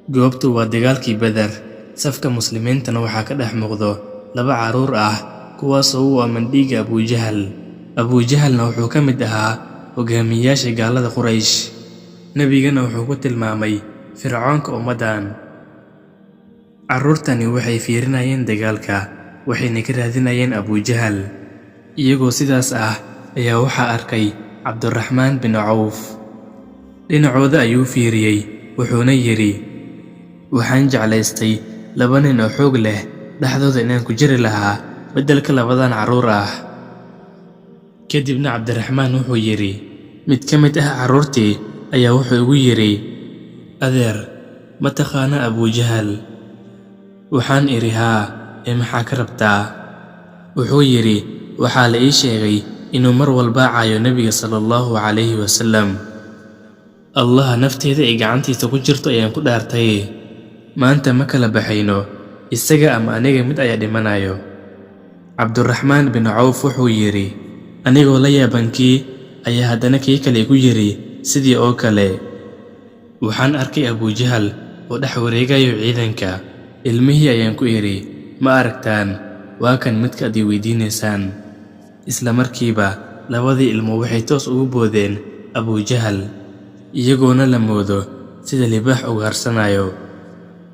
Goobtu waa dagaalkii Badar. Safka muslimiintana waxaa ka dhex muuqdo laba carruur ah, kuwaasoo u aaman dhiigga Abujahal. Abujahalna wuxuu ka mid ahaa hogaamiyayaasha gaalada Quraysh. Nebigana wuxuu ku tilmaamay fircoonka ummaddan. Carruurtani waxay fiirinayeen dagaalka, waxayna ka raadinayeen Abujahal. Iyagoo sidaas ah ayaa waxaa arkay Cabduraxmaan bin Cawf. Dhinacooda ayuu fiiriyey, wuxuuna yidhi, "Waxaan jeclaystay laba nin oo xoog leh dhexdooda inaan ku jiri lahaa beddelka labadan carruur ah." Kadibna Cabdiraxmaan wuxuu yidhi, "Mid ka mid ah carruurtii ayaa wuxuu igu yidhi, 'Adeer, ma taqaanaa Abujahal?' Waxaan idhi, 'Haa, ee maxaa ka rabtaa?' Wuxuu yidhi, 'Waxaa la ii sheegay inuu mar walba caayo Nebiga sallallahu calayhi wasallam. Allah nafteeda ay gacantiisa ku jirto ayaan ku dhaartay. Maanta ma kala baxayno, isaga ama aniga mid ayaa dhimanayo." Cabduraxmaan bin Cawf wuxuu yidhi, "Anigoo la yaaban kii ayaa haddana kii kale igu yidhi sidii oo kale. Waxaan arkay Abujahal oo dhex wareegayo ciidanka. Ilmihii ayaan ku idhi, 'Ma aragtaan? Waa kan midka aad i weydiinaysaan.' Isla markiiba labadii ilmo waxay toos ugu boodeen Abujahal, iyagoona la moodo sida libaax ugaarsanayo.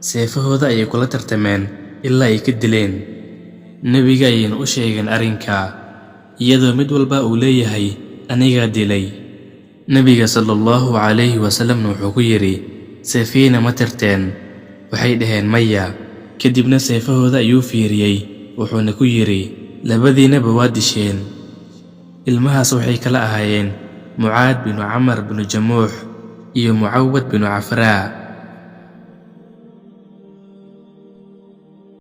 Seefahooda ayay kula tartameen ilaa ay ka dileen. Nebiga ayayna u sheegeen arrinka, iyadoo mid walba uu leeyahay, 'Anigaa dilay.' Nebiga sallallahu calayhi wasallamna wuxuu ku yidhi, 'Seefihiina ma tirteen?' Waxay dhaheen, 'Maya.' Kadibna seefahooda ayuu fiiriyey, wuxuuna ku yidhi, 'Labadiinaba waa disheen.' Ilmahaas waxay kala ahaayeen Mucaad binu Camar binu Jamuux iyo Mucawad binu Cafraa.